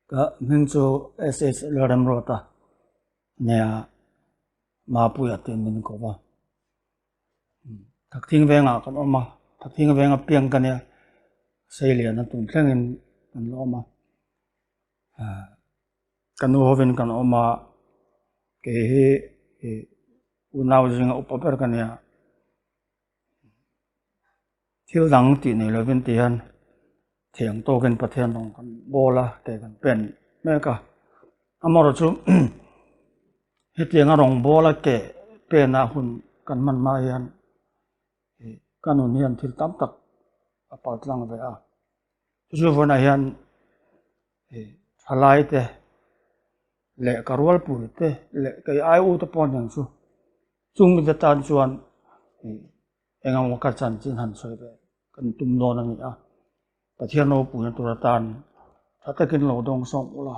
Ka hming chu SH Lalremruata nia Mapuia tiin min ko va. Thakthing vengah kan awm a, Thakthing venga piang ka nia, Seiliana tun thlengin kan la awm a. Ka nu hovin kan awm a, kei hi unau zinga upa ber ka nia. Thil dang tih nei lovin ti hian thiang tawkin Pathian rawng kan bawl a, kei kan pen mek a. Amaherawhchu chu hetianga rawng bawl a ke pena hun kan hman hma hian ka nun hian thil tam tak a pal tlang ve a. Chu chu vawiinah hian thalai te leh ka rualpui te leh kei ai u te pawh nen chu chung mite tan chuan eng emaw ka chanchin han sawi ve kan tum dawn a ni a, Pathian ropuina tur atan tha takin lo dawng sawm ula,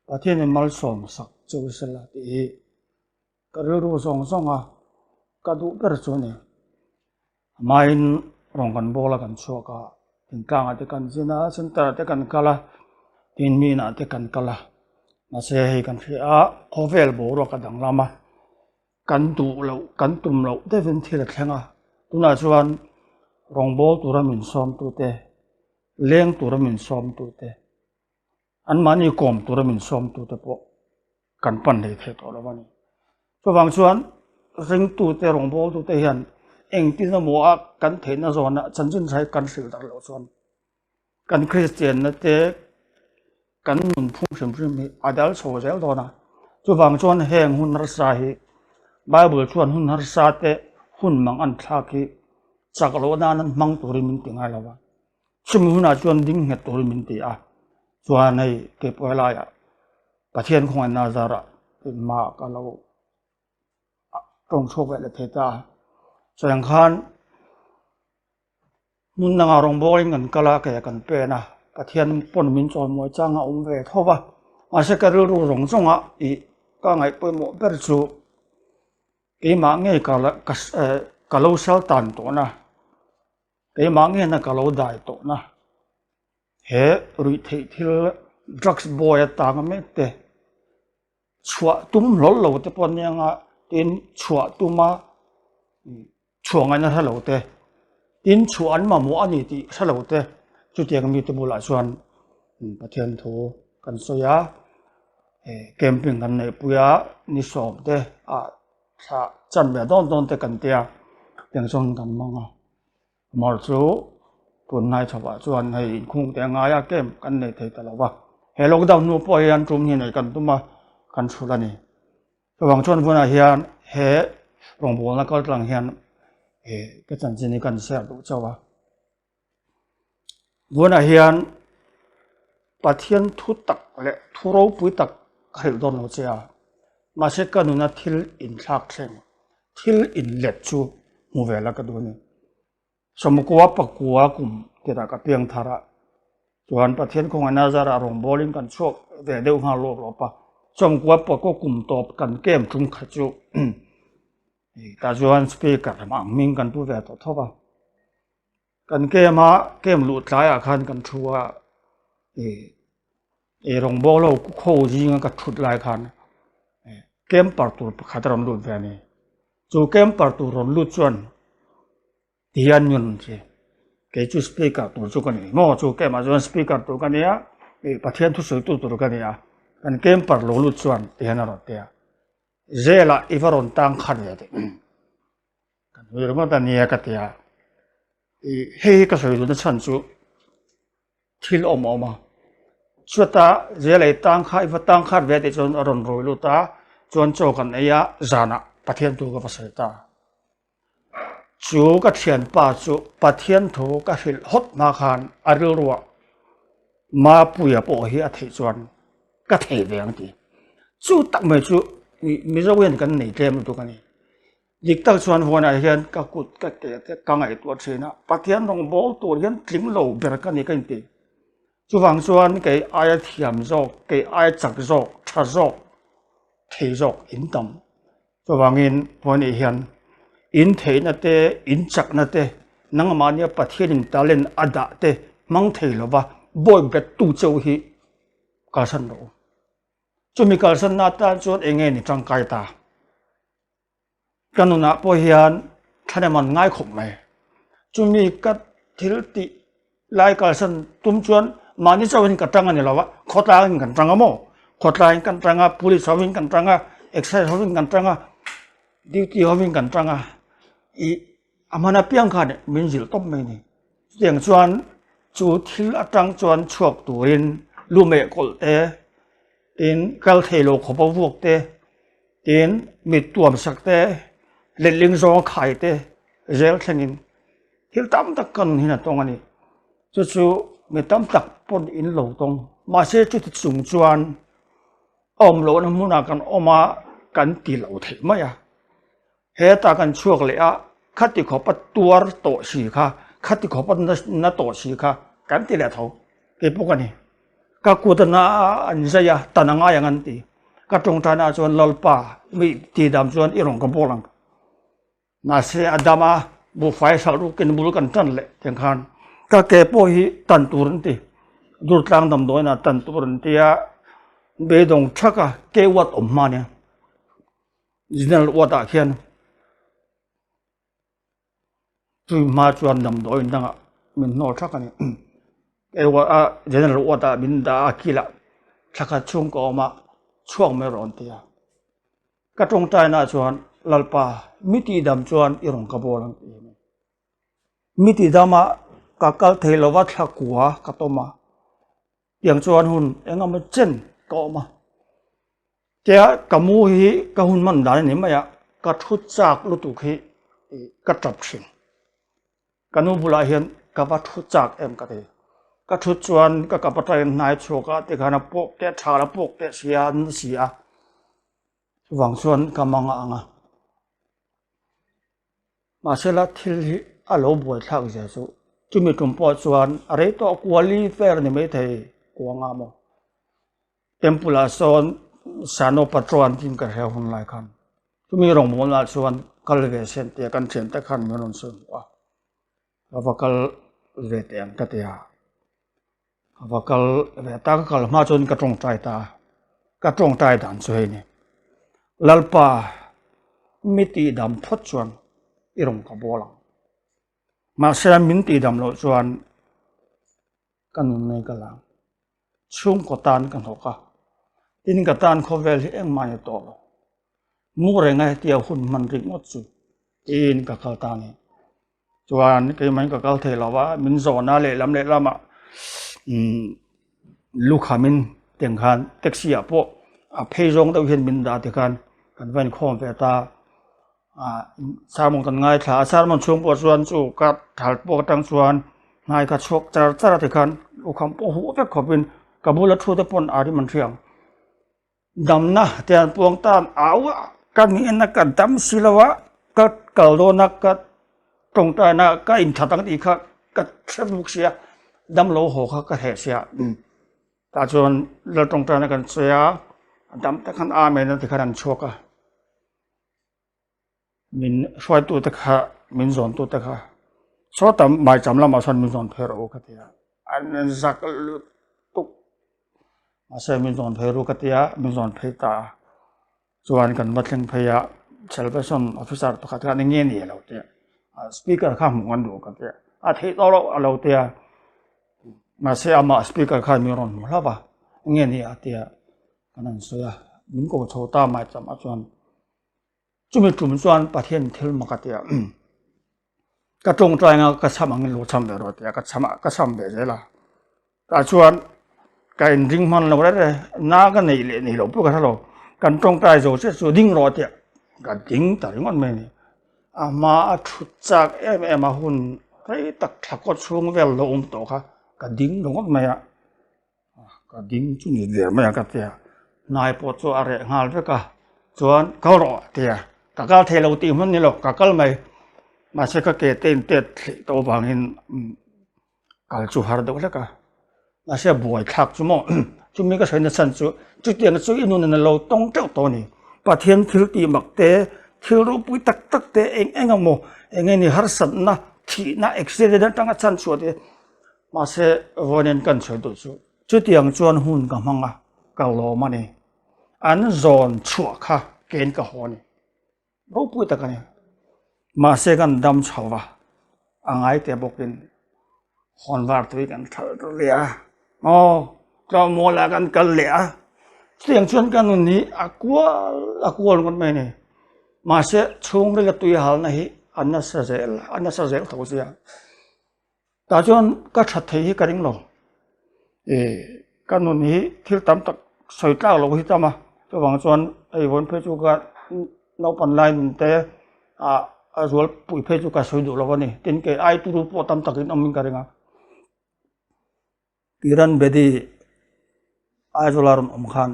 Pathianin malsawm sak chu sela tih hi ka rilru zawng zawng a, ka duh ber chu a ni. Amahin rawng kan bawl a kan chhuak a, thingtlangah te kan zin a, center ah te kan kal a, tin mi inah te kan kal a, mahse hei kan hria a, khawvel boruak a danglam a, kan duh loh kan tum loh deuhin thil a thleng a, tunah chuan rawngbawl tura min sawmtu te, leng tura min sawmtu te, anmahni kawm tura min sawmtu te pawh kan pan hlei thei tawh lo a ni. Chuvang chuan ringtute rawngbawltute hian engtin emaw a kan theihna zawnah chanchin hrai kan hrilh darh loh chuan kan Kristianna te kan nunphung hrim hrim hi a dal chho zel dawn a. Chuvang chuan heng hun harsa hi Bible chuan hun harsa te hun mang an thlak hi chak loh nan an hmang turin min ti ngai lo a. Chumi hunah chuan ding nghet turin min ti a, chuan hei keipawh helaiah Pathian khawngaihna zarah engmah ka lo tawng chhuak ve leh thei ta a. Chutiang khan hmun dangah rawngbawlin kan kal a, kei kan pen a, Pathian pawn min chawimawi chang a awm ve tho va, mahse ka rilru zawng zawngah ih ka ngaih pawimawh ber chu keimah ngei ka lo sal tan tawhna. Keimah ngena ka lo dai tawhna he ruihtheih thil drugs boy atanga mek te chhuah tum hlawl lo te pawh ania nga tin chhuah tuma chhuah ngaihna hre lo te tin chhuah an mamawh a ni tih hre lo te chutiang mite bulah chuan Pathian thu kan sawi a camping kan neihpui a ni sawm te ah thla chan ve dawn dawn te kan tia tiang chuan kan hmang a mar chu tunlai chhoah chuan hei inkhung te a ngai a camp kan nei thei ta lo va he lockdown hnu pawh hian tum hi nei kan tum a kan chhul a ni chuvang chuan vawiinah hian he rawngbawlna kal tlang hian eh ka chanchin hi kan share duh chauh a. Vawiinah hian Pathian thu tak leh thu ropui tak ka hrilh dawn lo che a, mahse ka nuna thil inthlak thleng, thil inlet chu hmu ve la ka duh a ni. Sawmkua pakua kum tirah ka piang thar a, chuan Pathian khawngaihna zarah rawngbawlin kan chhuak ve deuh nghal lawp lawp a, sawmkua pakua kum tawp kan kem tum kha chu tah chuan speaker ang hming kan pu ve tawh tho va. Kan kem a, kem luh tlaiah khan kan thu a, ih eirawngbawl ho khaw zinga ka thut lai khan camper tur pakhat a rawn lut ve a ni. Chu camper tur rawn lut chuan tihian min rawn ti, kei chu speaker tur chu ka ni maw chu camp ah chuan speaker tur ka ni a, ih Pathian thusawitu tur ka ni a, kan camper lo lut chuan tihian a rawn ti a, Zelah i va rawn tang khat ve teh. Kan hui ringawt a nia ka ti a, ih hei hi ka sawi duhna chhan chu thil awm a awm a, chuta zel ei tang kha i va tang khat ve tih chuan a rawn rui lut a, chuan chaw kan ei a zanah Pathian thu ka va sawi ta. Chu ka thianpa chu Pathian thu ka hrilh hawt hma khan a rilruah Mapuia pawh hi a theih chuan ka thei ve ang ti. Chu tak mai chu Mizo hian kan nei tlem lutuk a ni. Dik tak chuan vawiinah hian ka kut ka ke te ka ngaihtuah thin a, Pathian rawngbâwl tur hian tling lo ber ka ni ka inti. Chuvang chuan kei aia thiam zawk, kei aia chak zawk, tha zawk, thei zawk in tam. Chuvangin vawiinah hian in theihna te, in chakna te, nangmahnia Pathianin talent a dah te hmang thei lova bawi bettu cheu hi. Kalsan rawh u. Chumi kalsanna atan chuan eng nge ni tangkai ta? Ka nunah pawh hian thahnem an ngai khawp mai. Chumi ka thil tih lai kalsan tum chuan mahni chauhin ka tang a ni lo a, khawtlangin kan tang a maw? Khawtlangin kan tang a, police hovin kan tang a, excise hovin kan tang a, duty hovin kan tang a, ih a hman apiang khan min zilh tawp mai a ni. Chutiang chuan chu thil atang chuan chhuak turin lu meh kawlh te, tin kal thei lo khawpa vuak te, Tin, mit tuam sak te, letling zawnga khai te zel thlengin thil tam tak ka nun hian a tawng a ni. Chu chu mi tam tak pawn in lo tawng. Mahse chuti chung chuan a awm lohna hmunah kan awm a, kan ti lo theih mai a. Hetah kan chhuak leh a, khati khawpa tuar tawh si kha, khati khawpa na tawh si kha kan ti leh tho. Kei pawh ka ni. Ka kut a na a, an zai a, tan a ngai ang an ti. Ka tawngtaina ah chuan Lalpa mi tidam chuan i rawn ka bawl ang. Mahse a dam a, buhfai hralh rukin bul kan tan leh tiang khan ka ke pawh hi tan tur an ti. Durtlang damdawiin ah tan tur an ti a, beidawng thak a, ke uat awm hma nia. General uat ah khian Chui hma chuan damdawiin dangah min hnawl thak a ni. Ewa general ward ah min dah a kilah thla khat chhung ka awm a, chhuak mai rawh an ti a. Ka tawngtaina ah chuan Lalpa mi tihdam chuan i rawn ka bawl ang tih a ni. Mi tihdama ka kal thei lova thla kua ka tawm a. Tiang chuan hun eng emaw chen ka awm a, tia ka mu hi ka hun hman dan a ni mai a, ka thu chak lutuk hi ka tap thin. Ka nu bulah hian ka va thu chak em ka ti. Ka thut chuan ka kap atangin hnai chhuak a tikhan a pawk teh tha a pawk teh si a, an si a, chuvang chuan ka mang a ang a. Mahsela thil hi a lo buaithlak zia chu chumi tum pawh chuan a rei tawh kuali fer a ni maithei kuanga maw. Temple ah sawn Sano Patron tih ka hria hun lai khan chumi rawngbawlna ah chuan kal ve sen tia kan thiante khan min rawn sawi hmuh a, ka va kal ve teh ang ka ti a. Ka va kal ve ta, ka kal hma chuan ka tawngtai ta a, ka tawngtai dan chu hei ni, Lalpa mi tihdam phawt chuan i rawn ka bawl ang, mahse min tihdam loh chuan ka nun mai ka lang, chhungkaw tan ka hnawk a, tin ka tan khawvel hi engmah ni tawh lo, mu renga hetia hun hman ringawt chu tiin ka kal ta a ni. Chuan keimah in ka kal thei lo va, min zawn a lehlam lehlamah umm lukhamin tiang khan taxi ah pawh a phei zawng deuh hian min dah tikhan kan va inkhawm ve ta ah sermon kan ngaithla a, sermon chhung pawh chuan chu ka thal pawh atang chuan hnai ka chhuak char char a tikhan lukham pawh huh vek khawpin ka bula thu te pawn a rim an hria ang. Damna te an puang tan au a, ka nihna ka dam si lo a, ka kal dawn a, ka tawngtaina ka inthat ang tih kha ka hre bawk si a, dam lo haw kha ka hreh si a, tah chuan lal tawngtaina kan sawi a, dam tak khan amen a ti khan an chhuak a. Min hruaitute kha, min zawntute kha sawta maicham lamah sawn min zawn phei rawh u ka ti a, an zak lutuk. Mahse min zawn phei ru ka ti a, min zawn phei ta a. Chuan kan va thleng phei a, Salvation officer pakhat khan eng nge ni a lo ti a, speaker kha hmuh an duh ka ti a, a theih tawh loh a lo ti a. Mahse amah speaker khan min rawn hmu hlauh a, eng nge ni a ti a, kan han sawi a, min ko chho ta maicham ah chuan. Chumi tum chuan Pathian thil mak a ti a, ka tawngtai anga ka cham angin lo cham ve rawh a ti a, ka cham a, ka cham ve zel a. Tah chuan ka inring hman lo reng reng, na ka neih leh neih loh pawh ka hre lo, kan tawngtai zo chiah chu ding rawh a ti a, ka ding ta ringawt mai a ni. A hma a thut chak em em a hun rei tak thla kaw chhung vel lo awm tawh kha ka ding ringawt mai a. Ka ding chu ni der mai a ka ti a, hnai pawh chu a reh nghal vek a, chuan kal rawh a ti a, ka kal thei lo tih hman ni lo, ka kal mai, mahse ka ke te in tet thleh tawh avangin kal chu har deuh hlek a, mahse a buai thlak chu maw chumi ka sawi nachhan chu chutiang chu i nun in a lo tawng teuh tawh a ni, Pathian thil tih mak te, thil ropui tak tak te eng eng emaw eng nge ni harsatna thihna accident atanga chhan chhuah te. Mahse, vawiin kan sawi duh chu. Chutiang chuan hun ka hmang a, ka lawm a ni. An zawn chhuah kha kein ka haw a ni. Ropui tak a ni. Mahse kan dam chho va, a ngai teh bawkin hawn var tui kan thalh ta leh a. Aw, tlawmmualah kan kal leh a. Chutiang chuan ka nun hi a kual a kual ngawt mai a ni. Mahse chhungrila tui halna hi a nasa zel a nasa zel tho sia. Tah chuan ka that thei hi ka ring lo. Ih ka nun hi thil tam tak sawi tlak loh hi tam a, chuvang chuan hei vawn phei chu ka naupan lai nun te ah a zual pui phei chu ka sawi duh lo a ni. Tin kei ai turu pawh tam takin awmin ka ring a. Kiran Bedi Aizawla rawn awm khan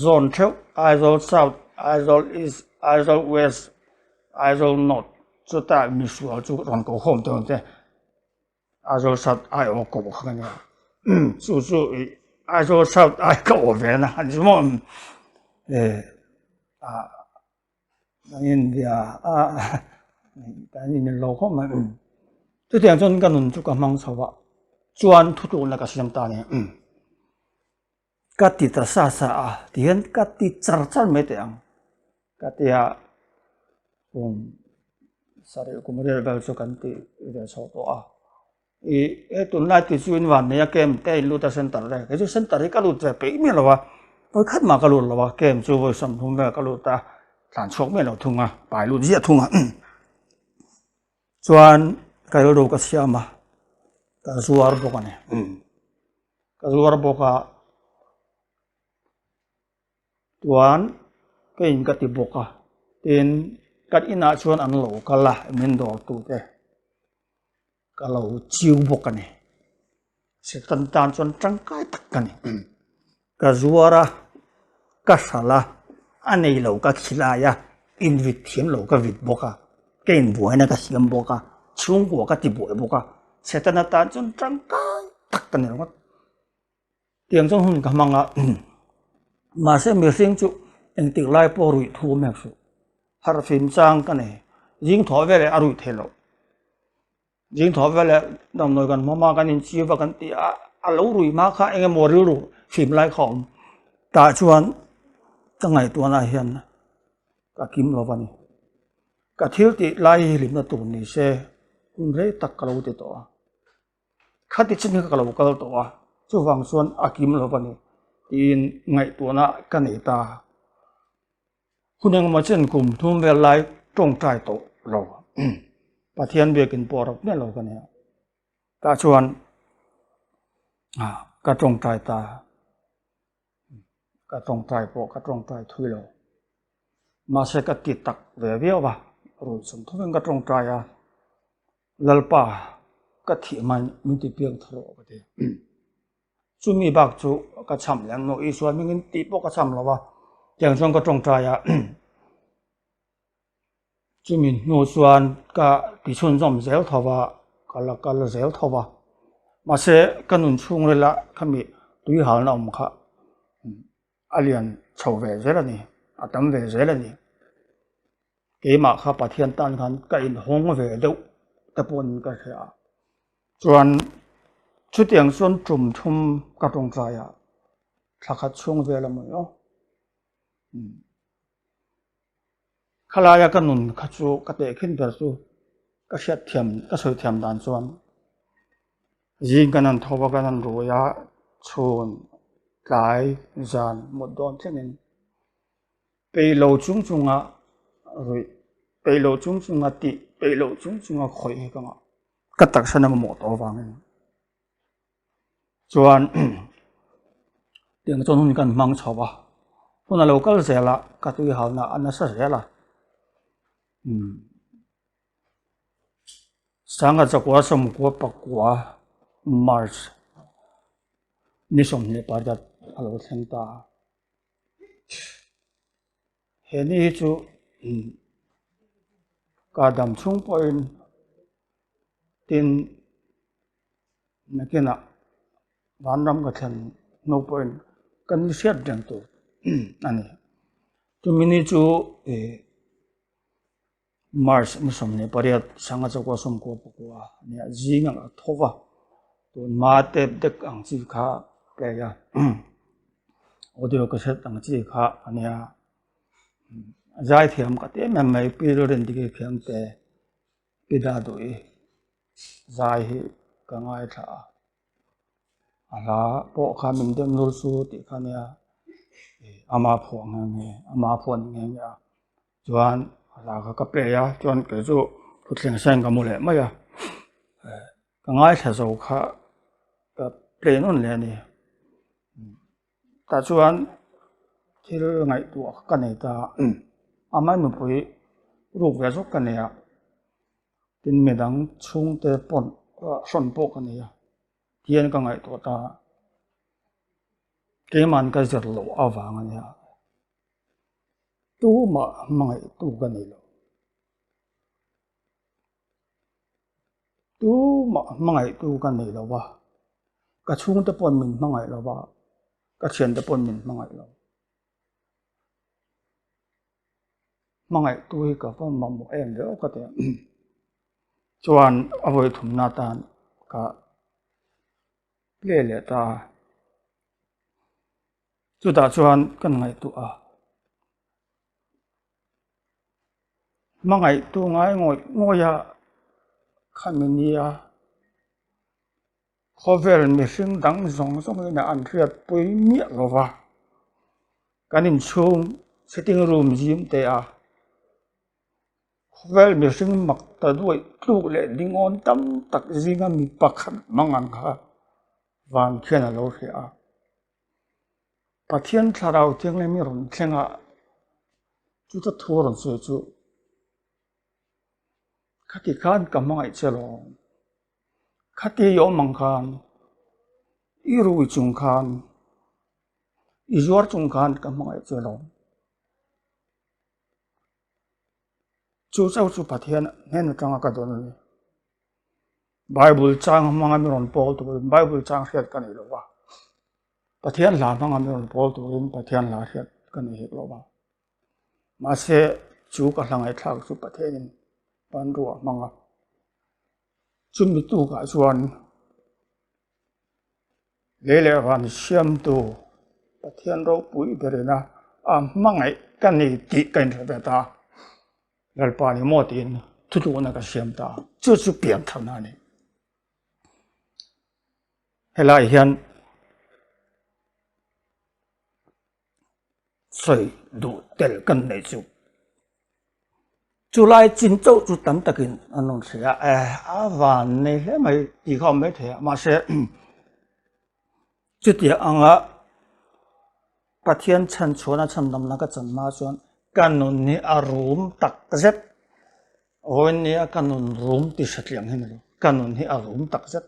zone theuh Aizawl South, Aizawl East, Aizawl West, Aizawl North chuta misual chu rawn ko khawm tawh ang che. Aizawl South ai awm ko kha ka nia. Chu chu ih Aizawl South ai ka awm ve na a ni maw? Ah kan inbia a kan inmil lo khawp mai. Chutiang chuan ka nun chu ka hmang chho a, chuan thutlukna ka siam ta a ni. Ka ti ta sa sa a, tihian ka ti char char mai teh ang. Ka ti a, kum sarih kum rial vel chu kan ti ve chho tawh a. Ih he tunlai ti chu in van nei a camp te a in lut a center te, kei chu center hi ka lut ve peih miah lo a, vawi khat mah ka lut lo a, camp chu vawi 30 vel ka lut a, tlan chhuak miah lo thung a, pai lut ziah thung a. Chuan ka rilru ka siam a, ka zuar bawk a ni. Ka zuar bawk a, chuan ka in ka ti bawk a, tin kan inah chuan an lo kal a min dawr tu te ka lo chiu bawk a ni. Satan tan chuan tangkai tak ka ni. Ka zuar a, ka hralh a, a nei lo ka khilai a, invit thiam lo ka vit bawk a, ka inbuaina ka siam bawk a, chhungkua ka ti buai bawk a, Setana tan chuan tangkai tak ka ni ringawt. Tiang chuan hun ka hmang a, mahse mihring chu engtik lai pawh ruih thu mek suh. Harhfim chang ka nei, zing thawh veleh a ruih theih loh. Zing thawh veleh damdawi kan hmawm a, kan inchiu va kan ti a, a lo rui hma kha eng emaw rilru fim lai kha a awm. Tah chuan ka ngaihtuahna hian ka kim lo va ni. Ka thil tih lai hi hlimna tur ni se hun rei tak ka lo ti tawh a. Khati chin kha ka lo kal tawh a, chuvang chuan a kim lo va ni tiin ngaihtuahna ka nei ta. Hun engemaw chen kum thum vel lai tawngtai tawh lo Pathian biakin pawh rawp miah lo ka nia. Tah chuan ka tawngtai ta, ka tawngtai pawh ka tawngtai thui lo. Mahse ka ti tak ve viau a, rui chung thuvin ka tawngtai a, Lalpa ka thih hmain min ti piang thar rawh ka ti. Chumi bak chu ka cham lem lo, Isua hmingin tih pawh ka cham lo va, tiang chuan ka tawngtai a. Chumi hnu chuan ka ti chhunzawm zel tho va, ka la kal zel tho va. Mahse ka nun chhungrila khami tui halna awm kha a lian chho ve zel a ni, a tam ve zel a ni. Keimah kha Pathian tan khan ka inhawng ve deuh te pawhin ka hria a. Chuan chutiang chuan tum thum ka tawngtai a, thla khat chhung vel a mawi aw. Khalaia ka nun kha chu ka tehkhin ber chu ka hriat thiam ka sawi thiam dan chuan zing kan han tho a kan han rui a chhun tlai zan mut dawn thlengin peih lo chung chunga ruih peih lo chung chunga tih peih lo chung chunga khawih hi ka ngah ka taksa na mamawh tawh avangin. Chuan tiang chuan hun kan hmang chho a, hun a lo kal zel a, ka tui halna a nasa zel a. Umm Sangha chakua sawmkua pakua March ni 28 a lo thleng ta a. He ni hi chu ka dam chhung pawhin tin Nakinah vanram ka thlen hnu pawhin kan ni hriat reng tur a ni. Chumi ni chu ih March ni 28 sanga chakua 94 a nia zing ang a tho va. Tunhma tape deck ang chi kha play a, audio cassette ang chi kha a nia. Zaithiam ka ti em em mai, Pi Lalrindiki Khiangte, Pi Daduhi zai hi ka ngaithla a. A hla pawh kha min dem lul chu tih kha nia, ama phuah nghe nghe, ama phuah ni nghe nghe a. Chuan a hla kha ka play a, chuan kei chu thutthleng sen ka mu leh mai a. Ka ngaithla zo kha ka play nawn leh a ni. Tah chuan thil ngaihtuah ka nei ta a, amah nupui ruk ve zawk ka nei a, tin midang chhungte pawn hrawn pawh ka nei a, tihian ka ngaihtuah ta a, keima'n ka zir loh avang a nia, tumah hmangaihtu ka nei lo. Tumah hmangaihtu ka nei lo va, ka chhungte paw'n min hmangaih lo va, ka thiante paw'n min hmangaih lo. Hmangaihtu hi ka va mamawh em ve aw ka ti a. Chuan a vawi thumna atan ka play leh ta a. Chutah chuan kan ngaihtuah a. Hmangaihtu ngai ngawih ngawih a khami nia khawvel mihring dang zawng zawngin an hriatpui miah lo va, kan inchhung sitting room zim te a khawvel mihring mak ta duaih tluk leh dingawn tam tak zinga mi pakhat mang ang kha van khian a lo hria a. Pathian thlarau thianghlim i rawn thleng a, chuta thu a rawn sawi chu, Khati khan ka hmangaih che lo, khati i awm ang khan, i rui chung khan, i zuar chung khan ka hmangaih che lo. Chu chauh chu Pathian hnen atanga ka dawn a ni. Bible chang hmanga mi rawn pawl turin Bible chang hriat ka nei lo va, Pathian hla hmanga mi rawn pawl turin Pathian hla hriat ka nei hek lo va. Mahse, chu ka hla ngaihthlak chu Pathianin hmanrua a hmang a. Chumi tukah chuan lei leh van siamtu Pathian ropui berin a hmangaih ka nei tih ka inhre ve ta a. Lalpa ni maw tiin thutlukna ka siam ta a, chu chu pian tharna a ni. Helai hian sawi duh tel kan neih chu chulai chin chauh chu tam takin an rawn hria a, a van nei hle mai tih kha a awm maithei a, mahse chutiang anga Pathian chhan chhuahna chhandamna ka chan hma chuan ka nun hi a rum tak zet. Vawiin nia ka nun rum ti hretliang hi ni lo. Ka nun hi a rum tak zet.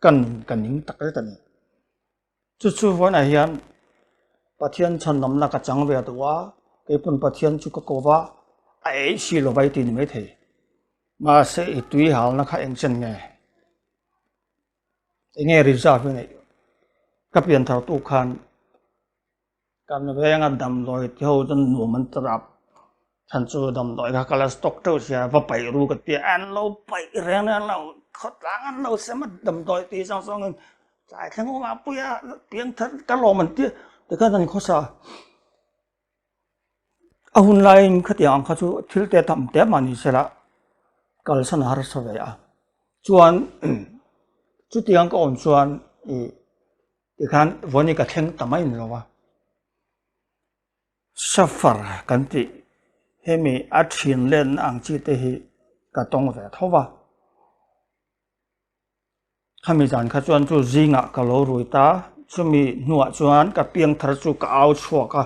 Ka nun ka ning tak zet a ni. Chu chu vawiinah hian Pathian chhandamna ka chang ve duh a, keipawn Pathian chu ka ko va, a ei si lo vai ti ni maithei. Mahse i tui halna kha engchen nge? Enge reserve i neih? Ka pian thar tu khan kan venga damdawi te ho chuan nuam an ti rap. Chhan chu damdawi kha ka la stock teuh sia va paih ru ka tia an lo paih reng reng lo khawtlang an lo sem a damdawi tih zawng zawngin tlai thleng awm ah puia pian thar ka lawm an tia tikhan an khawsa. A hun laiin khatiang ang kha chu thil te tam te mah ni se la kalsan a harsa ve a, chuan chutiang ka awm chuan ih tikhan vawiin ka thleng ta mai ni lo va, suffer kan tih hemi a thin lenna ang chi te hi ka tawng ve tho va. Khami zan kha chuan chu zingah ka lo rui ta, chumi hnuah chuan ka piang thar chu ka au chhuak a,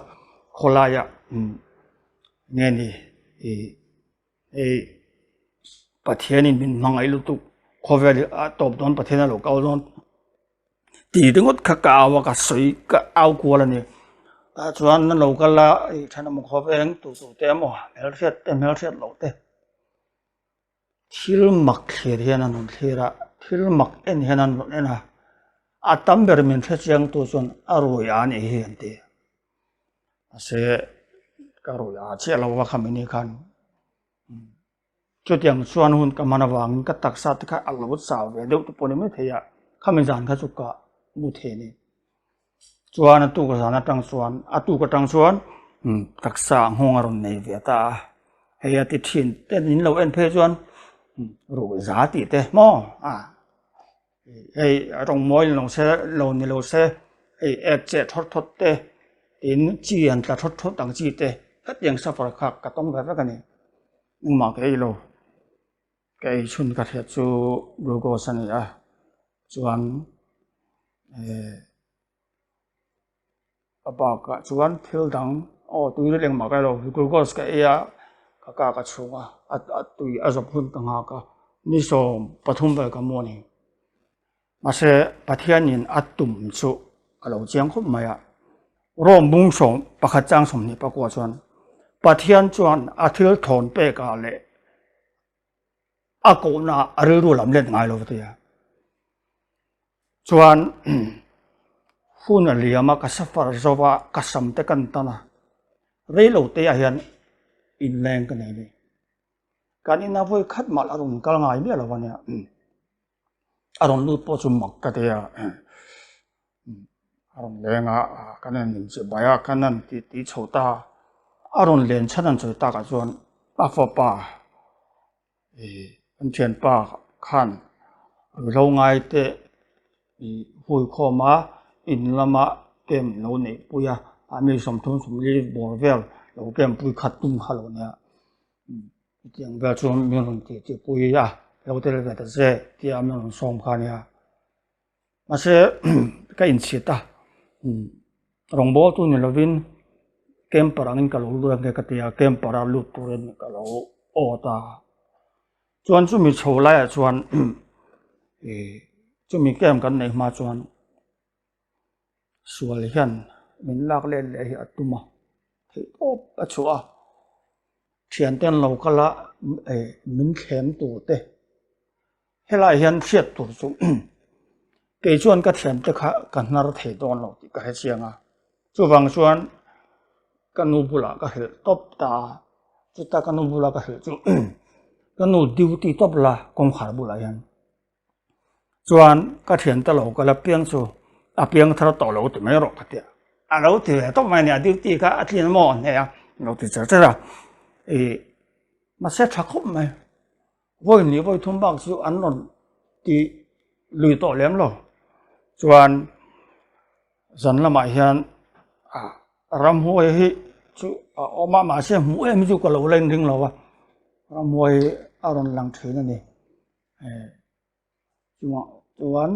khawlaiah nge ni ih hei Pathianin min hmangaih lutuk khawvel hi a tawp dawn Pathian a lo kal dawn tih ringawt kha ka au a ka sawi ka au kual a ni. Tah chuan an lo kal a ih thenawm khawveng tu tu te emaw hmelhriat te hmelhriat loh te. Thil mak thlir hian an rawn thlir a, thil mak en hian an rawn en a, a tam ber min hre chiang tu chuan a rui a nih hi an ti. Mahse ka rui a chiah lo va khami ni khan chutiang chuan hun ka hman avangin ka taksa te kha a lo chau ve deuh te pawh ni maithei a. Khami zan kha chu ka mu thei a ni. Chuan a tuk zan atang chuan a tuk atang chuan taksa nghawng a rawn nei ve ta a, hei a ti thin te min lo en phei chuan ruh za tih te maw a hei a rawng mawi lo se lo ni lo se hei ek cheh thawt thawt te tin chi an tla thawt thawt ang chi te hetiang suffer kha ka tawng ve vek a ni engmah ka ei lo. Ka ei chhun ka hriat chu glucose a ni a, chuan eh a bakah chuan thil dang aw tui rilh engmah ka ei lo glucose ka ei a ka kak a chhung a a tui a zawp hun ka nghak a ni 13 vel ka mu a ni. Mahse Pathianin a tum chu a lo chiang khawp mai a, Rome bung sawm pakhat chang 29 chuan Pathian chuan a thil thawn pekah leh a kohna ah a rilru lam let ngai lo tia. Chuan hun a liam a, ka safar zo va, ka sam te kan tan a, rei lo te ah hian inleng ka nei a ni. Kan ina vawi khat mah a rawn kal ngai miah lo a nia. A rawn lut pawh chu mak ka ti a, a rawn leng a, kan en incheh bai a, kan han ti ti chho ta a, a rawn len chhan an sawi takah chuan a fapa ih an thianpa khan ruihhlo ngai te ih hui khawm a in lama camp lo neih pui a, a mi 30 40 bawr vel lo camp pui khat tum kha lo nia. Chutiang vel chuan min rawn tih tih pui a, lo tel ve ta che tia min rawn sawm kha a nia. Mahse ka inchhit a, rawngbawltu ni lovin camper angin ka lo lut ange ka ti a, camper a lut turin ka lo awt a. Chuan chumi chho laiah chuan chumi camp kan neih hma chuan Sual hian min lak let leh hi a tum a, theih tawp a chhuah a, thiante an lo kal a min thlem tur te helai hian hriat tur chu kei chuan ka thiante kha ka hnar thei dawn lo tih ka hre chiang a, chuvang chuan ka nu bulah ka hrilh tawp ta a, chuta ka nu bula ka hrilh chu ka nu duty tawp la kawngkhar bulah hian. Chuan ka thiante lo kal a piang chu a piang thar tawh lo ti mai rawh ka ti a, a lo ti ve tawp mai a ni a duty kha a tlin maw a hne a lo ti cher cher a, ih mahse tha khawp mai vawi hnih vawi thum bak chu an rawn ti lui tawh lem lo chuan zan lamah hian ah ramhuai hi chu a awm a mahse hmuh em hi chu ka lo la inring lo a ramhuai hi a rawn lang thin a ni. Chungah chuan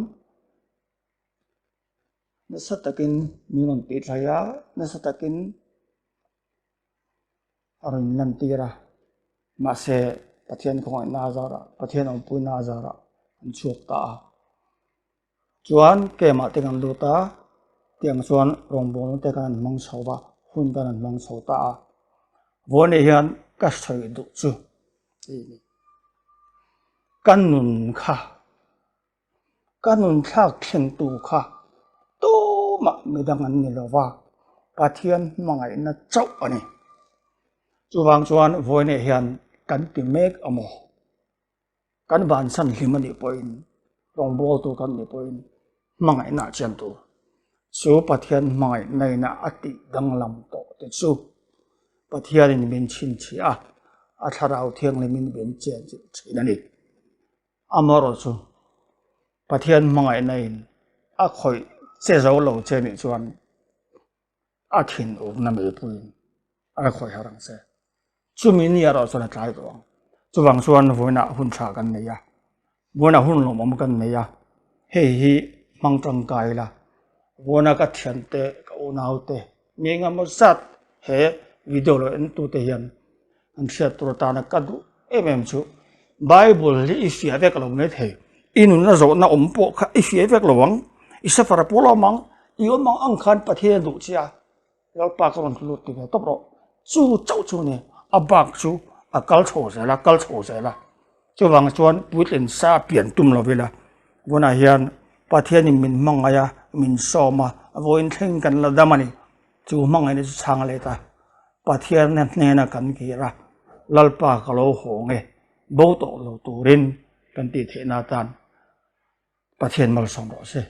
nasa takin min rawn tih thlai a, nasa takin a rawn lantir a, mahse Pathian khawngaihna a zarah, Pathian awmpuina a zarah an chhuak ta a. Chuan camp ah te kan lut a, tiang chuan rawngbawlna te kan han hmang chho va, hun kan han hmang chho ta a. Vawiin hian ka sawi duh chu Ka nun kha, ka nun thlak thlengtu kha tumah midang an ni lo va, Pathian hmangaihna chauh a ni. Chuvang chuan vawiinah hian kan ti mek a maw? Kan vansan hlim a nih pawhin, rawngbawltu kan nih pawhin hmangaihna a chian tur. Chu Pathian hmangaihna ina a tih danglam tawh te chu Pathianin min chhinchhiah a, a thlarau thianghlimin min chenchilh thin a ni. Amaherawhchu, Pathian hmangaihna in a khawih che zo lo che nih chuan a thinurna meipuiin a khawih har ang che. Chumi ni erawh chuan a tlai tawh ang. Chuvang chuan vawiinah hun tha kan nei a, vawiinah hun lawmawm kan nei a, hei hi hmang tangkai ila, vawiina ka thiante, ka unaute, mi engemaw zat he video lo entute hian an hriat tur atana ka duh em em chu Bible hi i fiah vek lo mai thei. I nunna zawhna awm pawh kha i fiah vek lo ang, i suffer a pawl awm ang, i awm ang ang khan Pathian a duh che a, Lalpa ka rawn lut ti ve tawp rawh. Chu chauh chu a ni, a bak chu a kal chho zel a, kal chho zel a. Chuvang chuan puitlin sa pian tum lo ila, vawnah hian Pathianin min hmangaih a, min sawm a, vawiin thleng kan la dam a ni. Chu hmangaihna chu chhang let a, Pathian hnena kan kir a, Lalpa ka lo haw nge, bo tawh lo turin kan tih theihna atan. Pathian malsawm rawh se.